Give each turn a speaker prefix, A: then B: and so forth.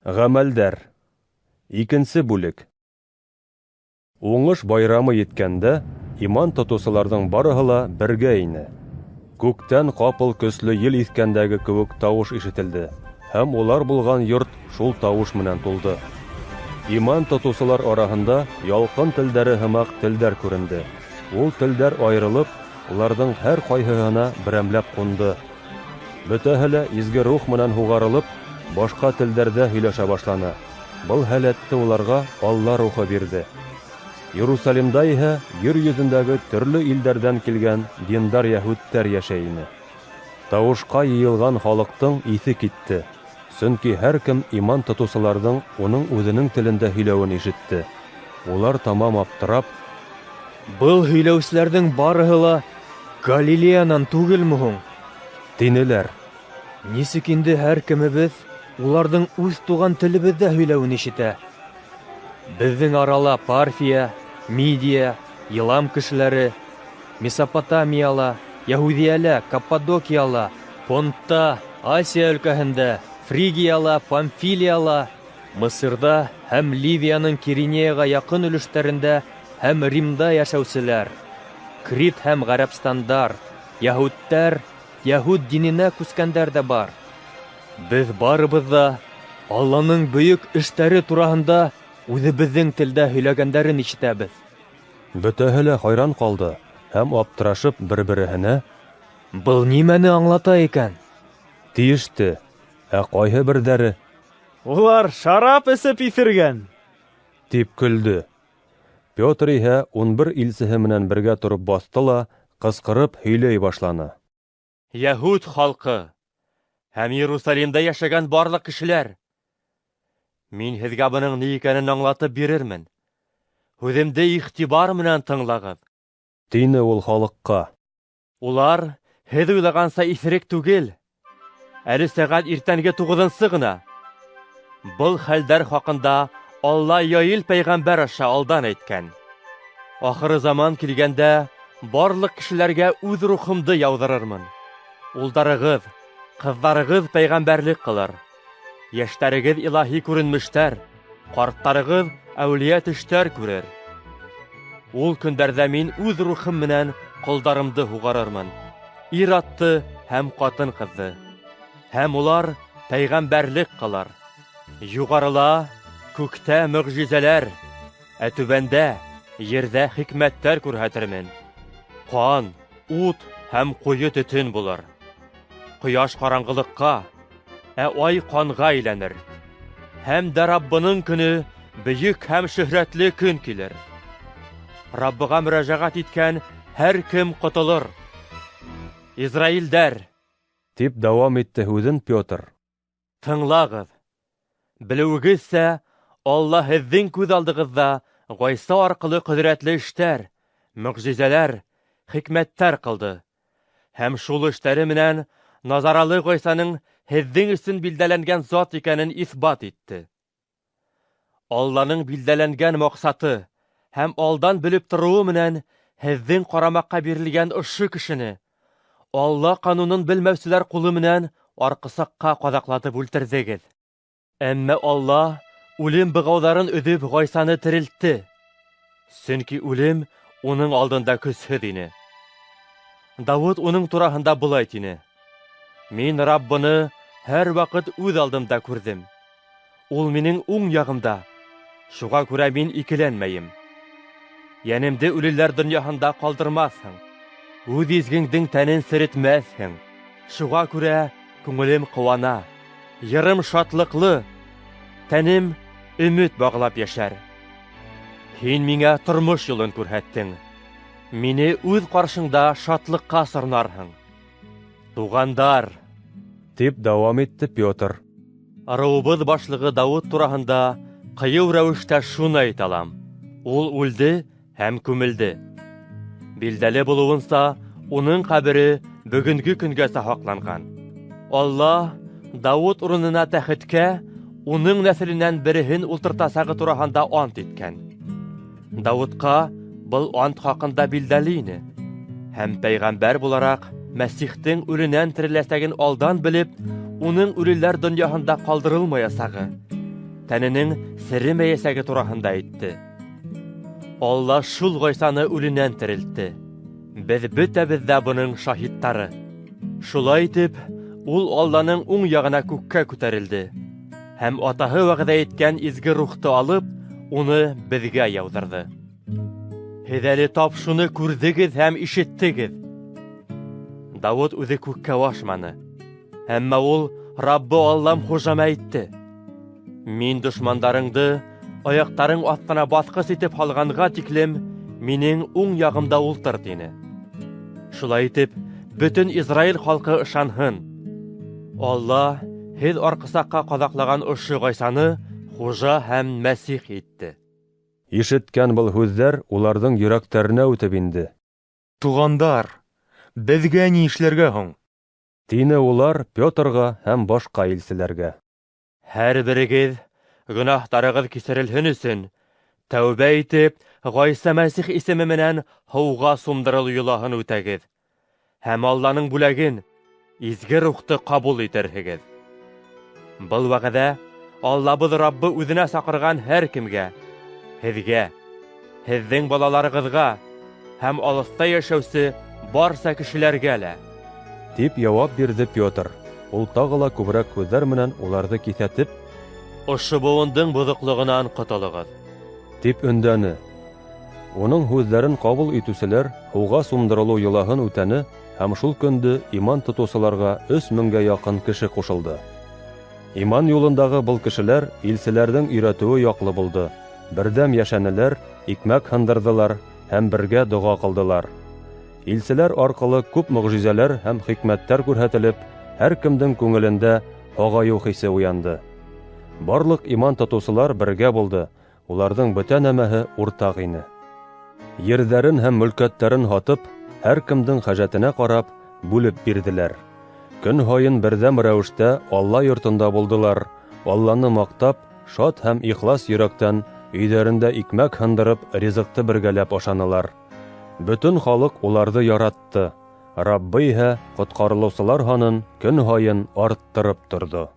A: Гамәлдәр. Икенсе бүлек. Уңыш байрамы еткәндә, иман тотусыларҙың барыһы ла бергә ине. Күктән ҡапыл көслө ел иҫкәндәге кеүек тауыш ишетелде, һәм улар булған йорт шул тауыш менән тулды. Иман тотусылар араһында ялҡын телдәре һымаҡ телдәр күренде. Ул телдәр айырылып, уларҙың һәр ҡайһыһына берәмләп ҡунды. Бөтәһе лә Изге Рух менән һуғарылып, башҡа телдәрҙә һөйләшә башланы. Был һәләтте уларға Алла Рухы бирҙе. Иерусалимда иһә ер йөҙөндәге төрлө илдәрҙән килгән диндар йәһүдтәр йәшәй ине. Тауышҡа йыйылған халыҡтың иҫе китте, сөнки һәр кем иман тотоусыларҙың уның үҙенең телендә һөйләүен ишетте. Улар тамам аптырап,
B: Был һөйләүселәрҙең барыһы ла Галилеянан түгелме һуң?
A: Тинеләр.
B: Нисек инде һәр кемебеҙ уларҙың үҙ туған телебеҙҙә һөйләүен ишетә? Беҙҙең арала Парфия, Мидия, Илам кешеләре, Месопотамияла, Яһүҙиәлә, Каппадокияла, Понтта, Асия өлкәһендә, Фригияла, Памфилияла, Мысырҙа һәм Ливияның Киринеяға яҡын өлөштәрендә һәм Римда йәшәүселәр, Крит һәм ғәрәбстандар, йәһүдтәр, йәһүд диненә күскәндәр ҙә бар. Беҙ барыбыҙ ҙа Алланың бөйөк эштәре тураһында үҙебеҙҙең телдә һөйләгәндәрен ишетәбеҙ.
A: Бөтәһе лә хайран ҡалды һәм аптырашып бер-береһенә:
B: Был нимәне аңлата икән?
A: Тиеште. Ә ҡайһы берҙәре:
C: Улар шарап эсеп иҫергән.
A: Тип көлдө. Петр иһә 11 илсеһе менән бергә тороп баҫты ла ҡысҡырып һөйләй башланы.
D: Йәһүд халҡы һәм Иерусалимда йәшәгән барлыҡ кешеләр! Мин һеҙгә бының ни икәнен аңлатып бирермен. Һүҙемде иғтибар менән тыңлағыҙ.
A: Тине ул халыҡҡа.
D: Улар һеҙ уйлағанса иҫерек түгел. Әле сәғәт иртәнге 9-нсы ғына. Был хәлдәр хаҡында Алла Йоил пәйғәмбәр аша алдан әйткән. Ахыры заман килгәндә барлыҡ кешеләргә үҙ рухымды яуҙырырмын. Улдарығыҙ, ҡыҙҙарығыҙ пәйғәмбәрлек ҡылыр. Йәштәрегеҙ илаһи күренмештәр, ҡарттарығыҙ әүлиә төштәр күрер. Ул көндәрҙә мин үҙ рухым менән ҡолдарымды һуғарырмын, ир-атты һәм ҡатын-ҡыҙҙы. Һәм улар пәйғәмбәрлек ҡылыр. Юғарыла, күктә мөғжизәләр, ә түбәндә, ерҙә хикмәттәр күрһәтермен. Ҡан, ут һәм ҡуйы төтөн булыр. Ҡояш ҡараңғылыҡҡа, ә ай ҡанға әйләнер. Һәм дә Раббының көнө бөйөк һәм шөһрәтле көн килер. Раббыға мөрәжәғәт иткән һәр кем ҡотолор. Израилдәр,
A: Тип дауам итте һүҙен Петр.
D: Тыңлағыҙ. Белеүегеҙсә, Алла һеҙҙең күҙ алдығыҙҙа Ғайса арҡылы ҡөҙрәтле эштәр, мөғжизәләр, хикмәттәр ҡылды. Һәм шул эштәре менән Назаралы Ғайсаның һеҙҙең өсөн билдәләнгән зат икәнен иҫбат итте. Алланың билдәләнгән маҡсаты һәм алдан белеп тороуы менән һеҙҙең ҡарамаҡҡа бирелгән ошо кешене Алла ҡанунын белмәүселәр ҡулы менән арҡысаҡҡа ҡаҙаҡлатып үлтерҙегеҙ. Әммә Алла үлем бығауҙарын өҙөп Ғайсаны терелтте. Сөнки үлем уның алдында көсһөҙ ине. Дауыт уның тураһында былай тине: Мин Раббыны һәр ваҡыт үҙ алдымда күрҙем. Ул минең уң яғымда, шуға күрә мин икеләнмәйем. Йәнемде үлеләр донъяһында ҡалдырмаҫһың, үҙ изгеңдең тәнен серетмәҫһең. Шуға күрә күңелем ҡыуана, йырым шатлыҡлы, тәнем өмөт бағлап йәшәр. Һин миңә тормош юлын күрһәттең. Мине үҙ ҡаршыңда шатлыҡҡа сорнарһың. Туғандар,
A: Тип дауам итте Петр.
D: Ырыуыбыҙ башлығы Дауыт тураһында ҡыйыу рәүештә шуны әйтә алам: ул үлде һәм күмелде. Билдәле булыуынса, уның ҡәбере бөгөнгө көнгәсә һаҡланған. Алла Дауыт урынына тәхеткә уның нәҫеленән береһен ултыртасағы тураһында ант иткән. Дауытҡа был ант хаҡында билдәле ине. Һәм пәйғәмбәр булараҡ Мәсихтең үленән тереләсәген алдан белеп, уның үлеләр донъяһында ҡалдырылмаясағы тәненең серемәйәсәге тураһында әйтте. Алла шул Ғайсаны үленән терелтте. Беҙ бөтәбеҙ ҙә бының шаһиттары. Шулай итеп, ул Алланың уң яғына күккә күтәрелде һәм атаһы вәғәҙә иткән изге рухты алып, уны беҙгә яуҙырҙы. Һеҙ әле тап шуны күрҙегеҙ һәм ишеттегеҙ. Дауыт үҙе күккә ашманы. Әммә ул Раббы Аллам хужама әйтте: Мин дошмандарыңды аяҡтарың аҫтына баҫҡыс итеп һалғанға тиклем минең уң яғымда ултыр, тине. Шулай итеп, бөтөн Израиль халҡы ышанһын. Алла һеҙ арҡысаҡҡа ҡаҙаҡлаған ошо Ғайсаны хужа һәм Мәсих итте.
A: Ишеткән был һүҙҙәр уларҙың йөрәктәренә үтеп инде.
E: Туғандар, беҙгә ни эшләргә һуң?
A: Тине улар Петрға һәм башҡа илселәргә.
D: Һәр берегеҙ гонаһтарығыҙ кисерелһен өсөн тәүбә итеп, Ғайса Мәсих исеме менән һыуға сумдырылыу йолаһын үтәгеҙ һәм Алланың бүләген, изге рухты ҡабул итерһегеҙ. Был вәғәҙә Аллабыҙ Раббы үҙенә саҡырған һәр кемгә, һеҙгә, һеҙҙең балаларығыҙға һәм алыҫта йәшәүсе барса кешеләргә лә.
A: Тип яуап бирҙе Петр. Ул тағы ла күберәк һүҙҙәр менән уларҙы киҫәтеп,
D: Ошо быуындың боҙоҡлоғонан ҡотолоғоҙ.
A: Тип өндәне. Уның һүҙҙәрен ҡабул итеүселәр һыуға сумдырылыу йолаһын үтәне һәм шул көндө иман тотоусыларға 3000гә яҡын кеше ҡушылды. Иман юлындағы был кешеләр илселәрҙең өйрәтеүе яҡлы булды. Берҙәм йәшәнеләр, икмәк һындырҙылар һәм бергә доға ҡылдылар. Илселәр арҡылы күп мөғжизәләр һәм хикмәттәр күрһәтелеп, һәр кемдең күңелендә һағайыу хисе уянды. Барлыҡ иман тотоусылар бергә булды, уларҙың бөтә нәмәһе уртаҡ ине. Ерҙәрен һәм мөлкәттәрен һатып, һәр кемдең хәжәтенә ҡарап, бүлеп бирҙеләр. Көн һайын берҙәм рәүештә Алла йортонда булдылар, Алланы маҡтап, шат һәм ихлас йөрәктән өйҙәрендә икмәк һындырып, ризыҡты бергәләп ашанылар. Бөтөн халыҡ уларҙы яратты. Раббы иһә ҡотҡарылыусылар һанын көн һайын арттырып торҙо.